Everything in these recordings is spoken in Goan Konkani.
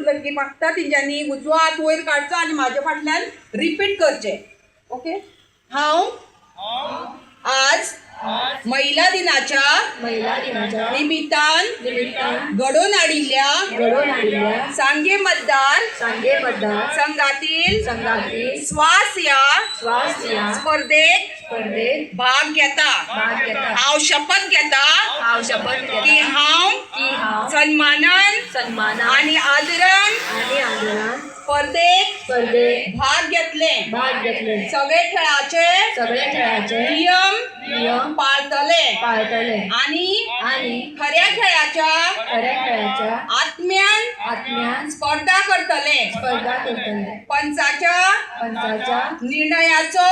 करतकीर म्हाका तेंच्यांनी उजवो हात वयर काडचो आनी म्हाज्या फाटल्यान रिपीट करचें. ओके. हांव आज महिला दिनाच्या निमित्तान घडोवन हाडिल्ल्या सांगे मतदार संघातील स्वास ह्या स्पर्धेक भाग घेता. हांव शपथ घेता की हांव सन्मानान आनी आदरान स्पर्धेक भाग घेतले, सगळे खेळाचे नियम पाळतले आनी खऱ्या खेळाच्या आत्म्यान स्पर्धा करतले, पंचाच्या निर्णयाचो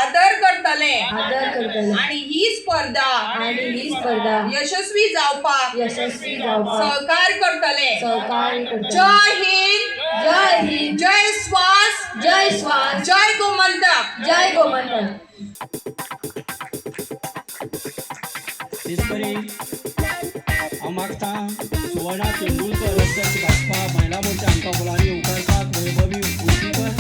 आदर करतले आनी ही स्पर्धा यशस्वी जावपाक सहकार्य करतले. जय हिंद, जय हिंद, जय स्वास, जय स्वास, जय गोमंतक, जय गोमंतक. तेचपरी हांव मागता सुवर्णा तेंडुलकर, अध्यक्ष भाजपा महिला मोर्चा हांकां फुलांनी येवकारपाक वैभवी उर्तीकर.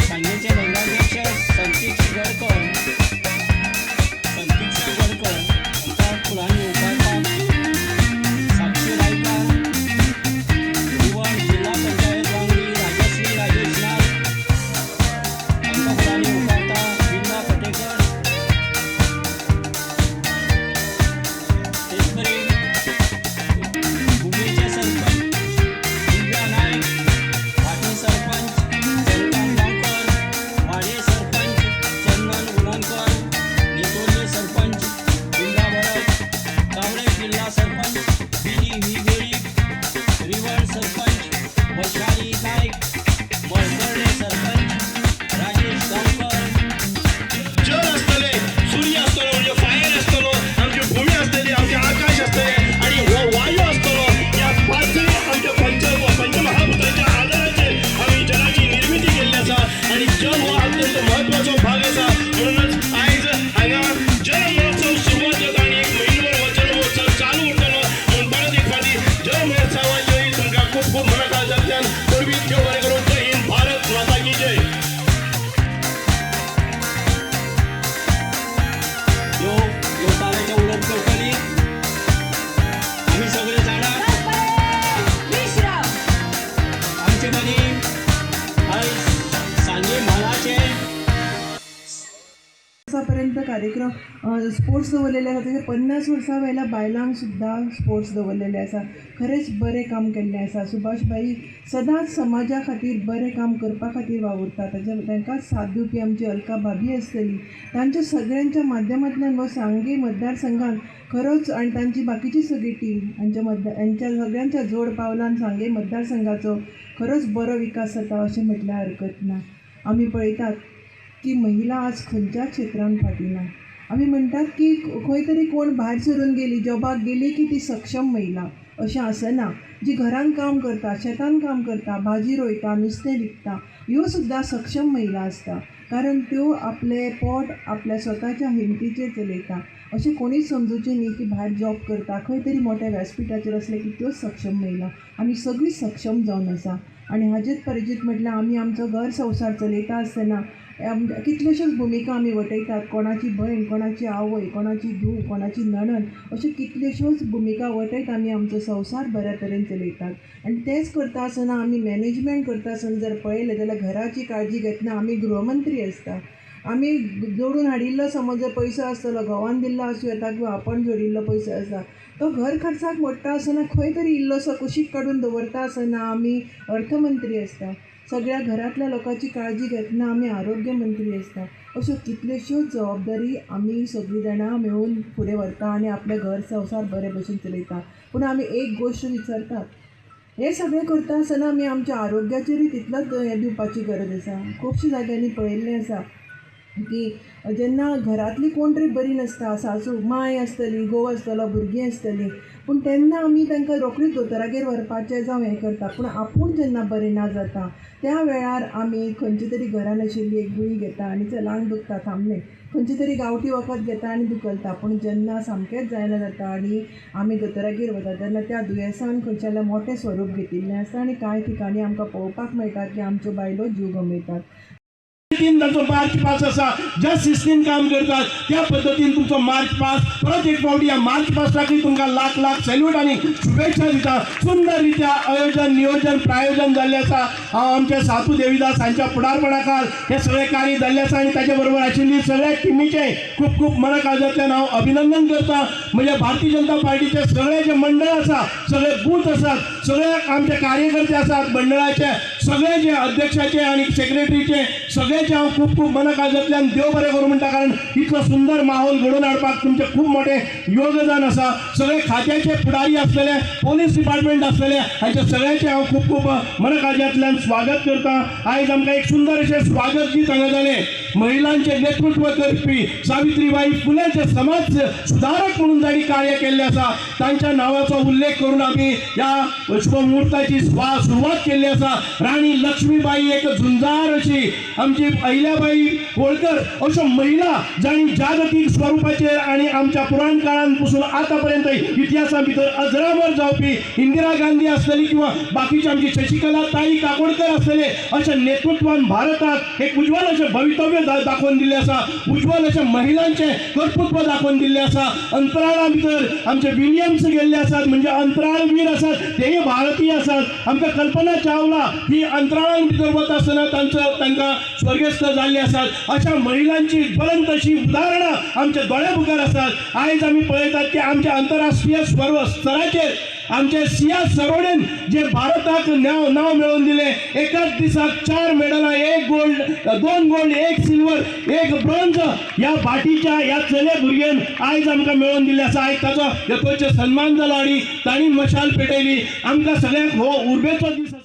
सांगेचे नगराध्यक्ष संतीश गडकर, संतीश गडकर हांकां फुलांनी येवकारपाक साक्षी रायकार, रिवण जिल्हा पंचायत वांगडी राजश्री राजेश नायक हांकां फुलांनी येवकारता विंदा फटेकर. तेचपरी कुडणेचे सरपंच दिव्या नायक, भाटी सरपंच चंद्रकांत गांवकर, वाडे सरपंच चंदन उलंकर, नेतोर्ले सरपंच बिंदा भरत, कावळे किल्ला सरपंच बिनी व्ही वेळीप, रिवण सरपंच वैशाली नायक, मळकर्णे सरपंच राजेश गांवकर. जल आसतलें, सूर्य आसतलो, म्हणजे फायर आसतलो, आमची भूमी आसतली, आमचें आकाश आसतलें आनी हो वायू आसतलो. ह्या पांचूय आमच्या पंचमहाभूतांच्या आदाराचेर आमी जलाची निर्मिती केल्ली आसा आनी जल हो अत्यंत म्हत्वाचो भाग आसा. म्हणूनच आयज हांगा जल महोत्सव सुरवात जाता आनी एक म्हयनोभर हो जल महोत्सव चालू उरतलो. म्हणून परत एक फावटी जल महोत्सवाचेर तुमकां खूब खूब मनाकाळजांतल्यान परबीं. देव बरें करूं. जय हिंद, भारत माता की जय. ह्यो येवकाराचें उलोवप करतली. आमी सगळे जाणात, आमचे मदीं आयज सांगे म्हालाचे वर्सां पर्यंत कार्यक्रम स्पोर्ट्स दवरलेले आसा. तशें 50 वर्सां वयल्या बायलांक सुद्दां स्पोर्ट्स दवरलेले आसा. खरेंच बरें काम केल्लें आसा. सुभाष भाई सदांच समाजा खातीर बरें काम करपा खातीर वावुरता. तांकांच साथ दिवपी आमची अलका भाभी आसतली. तांच्या सगळ्यांच्या माध्यमांतल्यान हो सांगे मतदारसंघान खरोच आनी तांची बाकीची सगळी टीम हांच्या सगळ्यांच्या जोड पावलान सांगे मतदारसंघाचो खरोच बरो विकास जाता अशें म्हटल्यार हरकत ना. आमी पळयतात की महिला आज खंयच्याच क्षेत्रान फाटीं ना. आमी म्हणटात की खंय तरी कोण भायर सरून गेली, जॉबाक गेली की ती सक्षम महिला, अशें आसना. जी घरान काम करता, शेतान काम करता, भाजी रोयता, नुस्तें विकता, ह्यो सुद्दां सक्षम महिला आसता. कारण त्यो आपलें पोट आपल्या स्वताच्या हिमतीचेर चलयता. अशें कोणीच समजुचें न्ही की भायर जॉब करता, खंय तरी मोठ्या व्यासपिठाचेर आसलें की त्योच सक्षम महिला. आमी सगळीं सक्षम जावन आसा आनी हाजेच परिजीत म्हटल्यार आमी आमचो घर संवसार चलयता आसतना कितल्योश्योच भुमिका आमी वटयतात. कोणाची भयण, कोणाची आवय, कोणाची धूव, कोणाची नणन, अश्यो कितल्योश्योच भुमिका वटयत आमी आमचो संवसार बऱ्या तरेन चलयतात. आनी तेंच करता आसतना आमी मॅनेजमेंट करता आसतना जर पळयलें जाल्यार घराची काळजी घेतना आमी गृहमंत्री आसता. आमी जोडून हाडिल्लो समज जर पयसो आसतलो, घोवान दिल्लो आसूं येता किंवा आपण जोडिल्लो पयसो आसा, तो घर खर्चाक मोडटा आसतना खंय तरी इल्लोसो कुशीक काडून दवरता आसतना आमी अर्थमंत्री आसता. सगळ्या घरांतल्या लोकांची काळजी घेतना आमी आरोग्य मंत्री आसता. अश्यो कितल्योश्योच जबाबदारी आमी सगळीं जाणां मेळून फुडें व्हरता आनी आपलें घर संवसार बरे भशेन चलयता. पूण आमी एक गोश्ट विसरतात, हें सगळें करता आसतना आमी आमच्या आरोग्याचेरूय तितलोच हें दिवपाची गरज आसा. खुबश्या जाग्यांनी पळयल्लें आसा की जेन्ना घरांतली कोण तरी बरी नासता, सासू मांय आसतली, घोव आसतलो, भुरगीं आसतलीं, पूण तेन्ना आमी तांकां रोखडीच दोतोरागेर व्हरपाचें जावं हें करता. पूण आपूण जेन्ना बरें ना जाता त्या वेळार आमी खंयची तरी घरान आशिल्ली एक गुळी घेता आनी चल आंग दुखता थांबलें, खंयची तरी गांवठी वखद घेता आनी धुकलता. पूण जेन्ना सामकेंच जायना जाता आनी आमी दोतोरागेर वता तेन्ना त्या दुयेंसान खंयचें जाल्यार मोटें स्वरूप घेतिल्लें आसता आनी कांय ठिकाणी आमकां पळोवपाक मेळटा की आमच्यो बायलो जीव गमयतात. तांचो मार्च पास आसा, ज्या सिस्तीन काम करतात त्या पद्दतीन तुमचो मार्च पास. परत एक फावटी ह्या मार्च पासाकूय तुमकां लाख लाख सॅल्यूट आनी शुभेच्छा दिता. सुंदर रित्या आयोजन, नियोजन, प्रायोजन जाल्लें आसा. हांव आमच्या सातू देवीदास हांच्या फुडारपणा खाल हें सगळें कार्य जाल्लें आसा आनी ताच्या बरोबर आशिल्ली सगळ्या टिमीचें खूब खूब मना काळजांतल्यान हांव अभिनंदन करता. म्हणजे भारतीय जनता पार्टीचे सगळे जे मंडळ आसा, सगळे बूथ आसात, सगळे आमचे कार्यकर्ते आसात, मंडळाचे सगळे जे अध्यक्षाचे आनी सेक्रेटरीचे सगळ्याचे हांव खूब खूब मना काळजांतल्यान देव बरें करूं म्हणटा, कारण इतलो सुंदर माहोल घडोवन हाडपाक तुमचें खूब मोठें योगदान आसा. सगळे खात्याचे फुडारी आसलेले, पोलीस डिपार्टमेंट आसलेले, हांचे सगळ्याचें हांव खूब खूब मना काळजांतल्यान स्वागत करता. आयज आमकां एक सुंदर अशें स्वागत गीत हांगा जालें. महिलांचें नेतृत्व करपी सावित्रीबाई फुलेचे समाज सुधारक म्हणून जांणी कार्य केल्लें आसा तांच्या नांवाचो उल्लेख करून आमी ह्या शुभ मुहूर्ताची सुरवात केल्ली आसा. राणी लक्ष्मीबाई एक झुंजार अशी, आमची अहिल्याबाई होळकर अश्यो महिला जांणी जागतीक स्वरुपाचेर आनी आमच्या पुराण काळान पसून आतां पर्यंत इतिहासा भितर अजरामर जावपी इंदिरा गांधी आसतली किंवा बाकीची आमची शशिकला ताई काकोडकर आसतले, अशा नेतृत्वान भारताक एक उज्ज्वल अशें भवितव्य दाखोवन दिल्लें आसा. उज्ज्वल अशें महिलांचें कर्तृत्व दाखोवन दिल्लें आसा. अंतराळा भितर आमचे विलियम्स गेल्ले आसात, म्हणजे अंतराळवीर आसात, तेय भारतीय आसात. आमकां कल्पना चावला ही अंतराळान भितर वता आसतना तांचो तांकां स्वर्गस्थ जाल्ले आसात. अशा महिलांची ज्वलंत अशी उदाहरणां आमच्या दोळ्या मुखार आसात. आयज आमी पळयतात की आमच्या आंतरराष्ट्रीय स्वर स्तराचेर आमचे सिया सरोडेन जे भारताक नांव नांव मेळोवन दिलें, एकाच दिसाक चार मेडलां, एक गोल्ड, दोन गोल्ड, एक सिल्वर, एक ब्रॉन्झ ह्या भाटीच्या ह्या चले भुरग्यान आयज आमकां मेळोवन दिल्लें आसा. आयज ताचो यथोच्च सन्मान जालो आनी तांणी मशाल पेटयली. आमकां सगळ्यांक हो उर्बेचो दीस आसा.